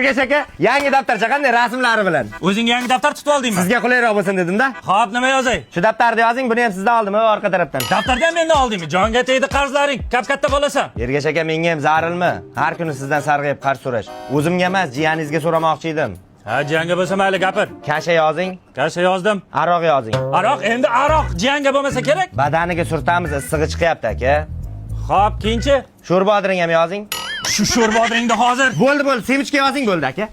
Ergash aka, yangi daftarcha qanday rasmlari bilan? O'zingga yangi daftar tutib oldingmi? Sizga qulayroq bo'lsin dedim-da. Xo'p, nima yozay? Shu daftarni yozing, buni ham sizdan oldim, orqa tarafdan. Daftarni ham mendan oldingmi? Jonga tegdi qarzlaring. Kap katta bo'lasan. Ergash aka, menga ham zarilmi? Har kuni sizdan sarg'ayib qarz so'rash. O'zimga emas, jiyaningizga so'ramoqchi edim. Ha, jiyanga bo'lsa mayli, gapir. Kasha yozing, Kasha yozdim. Aroq yozing. Aroq, endi aroq jiyanga bo'lmasa kerak. Badaniga surtamiz, issig'i chiqyapti aka. Xo'p, keyinchi? Sho'rva bodring ham yozing. Shu sho'rva bodringni hozir. Bo'ldi, bo'ldi, семечка yozing bo'ldi aka.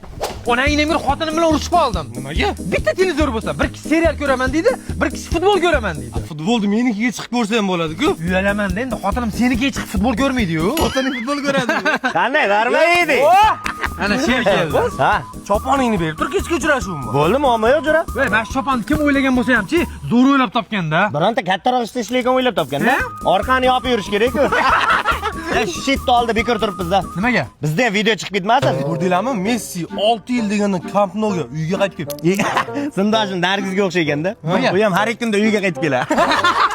Onang bir xotinim bilan urushib qoldim. Nimaga? Bitta televizor bo'lsa, bir kishi serial ko'raman deydi, bir kishi futbol ko'raman deydi. Futbolni menikiga chiqib ko'rsa ham bo'ladi-ku. Uyalaman endi, xotinim senikiga chiqib futbol ko'rmaydi-yu. Xotining futbol ko'radi. Qanday, darma yedik? Ana sher keldi. Ha, Choponingni berib tur, kechki uchrashuvim bor. bo'ldi, muammo yo'q, jo'ra. Voy, mana shu choponni kim o'ylagan bo'lsa hamchi, zo'r o'ylab topgan-da. Bironta kattaroq ishda ishlayotgan o'ylab topgan-da. Orqani yopib yurish kerak-ku. Ya, shit oldi bekor turibmiz-da. Nimaga? Bizda ham video chiqib ketmasin. Ko'rdinglarmi? Messi 6 yil deganda Camp Nouga uyga qaytib keldi. Sindoshim Nargizga o'xshaganda. Nimaga? U ham har ikki kunda uyga qaytib keladi.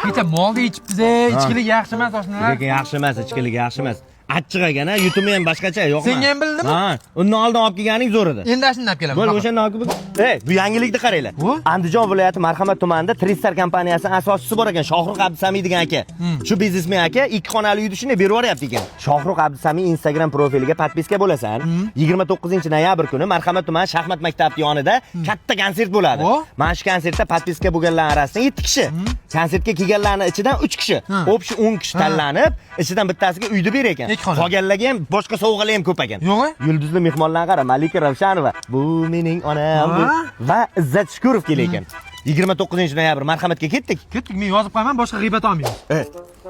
Kecha molni ichibmiz, ichkilik yaxshi emas, oshnalar. Lekin yaxshi emas, ichkilik yaxshi emas. Achchiq ekan, ha, yutumi ham boshqacha, yo'qmi? Senga ham bildimi? Ha, undan oldin olib kelganing zo'r edi. Endi shundan olib kelaman. Bo'ldi, o'shanda olib kelib. Ey, bu yangilikni qaranglar. Bu? Andijon viloyati Marhamat tumanida Tristar kompaniyasining asoschisi bor ekan, Shohrux Abdusamiy degan aka. Shu biznesmen aka ikki xonali uyni shunday berib yuboryapti ekan. Shohrux Abdusamiy Instagram profiliga подписка bo'lasan. 29-noyabr kuni Marhamat tumani shaxmat maktabi yonida katta konsert bo'ladi. O? Mana shu konsertda подписка bo'lganlar orasidan 7 kishi. Konsertga kelganlarning ichidan 3 kishi, общий 10 kishi tanlanib, ichidan bittasiga uyni ber ekan. Ikki xona. Qolganlarga ham boshqa sovg'alar ham ko'p ekan. Yo'q-a? Yulduzli mehmonlarni qara, Malika Ravshanova, bu mening onam bu Ha? va Izzat Shukurov kelar ekan. 29-noyabr Marhamatga ketdik. Ketdik, men yozib qo'yaman, boshqa g'iybat olmaymiz. E,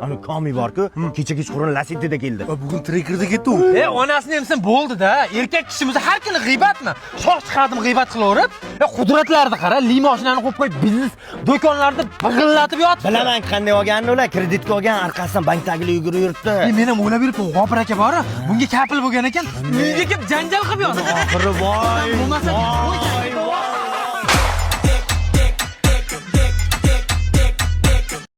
ana Komi bor-ku, kecha kechqurun Lacettida keldi. Bugun Trackerda ketdi u. E, onasini emsin bo'ldi-da. Erkak kishimiz har kuni g'iybatmi? Shox chiqardim g'iybat qilaverib. E, qudratlarni qara, li mashinani qo'yib qo'yib, biznes do'konlarni big'illatib yotibdi. Bilaman qanday olganini ular, kreditga olgan, orqasidan bankdagilar yugurib yuribdi. E, men ham o'ylab yuribman, G'ofir aka bor, bunga kafil bo'lgan ekan, uyga kelib janjal qilib yotdi. Oxiri voy. Bo'lmasa voy.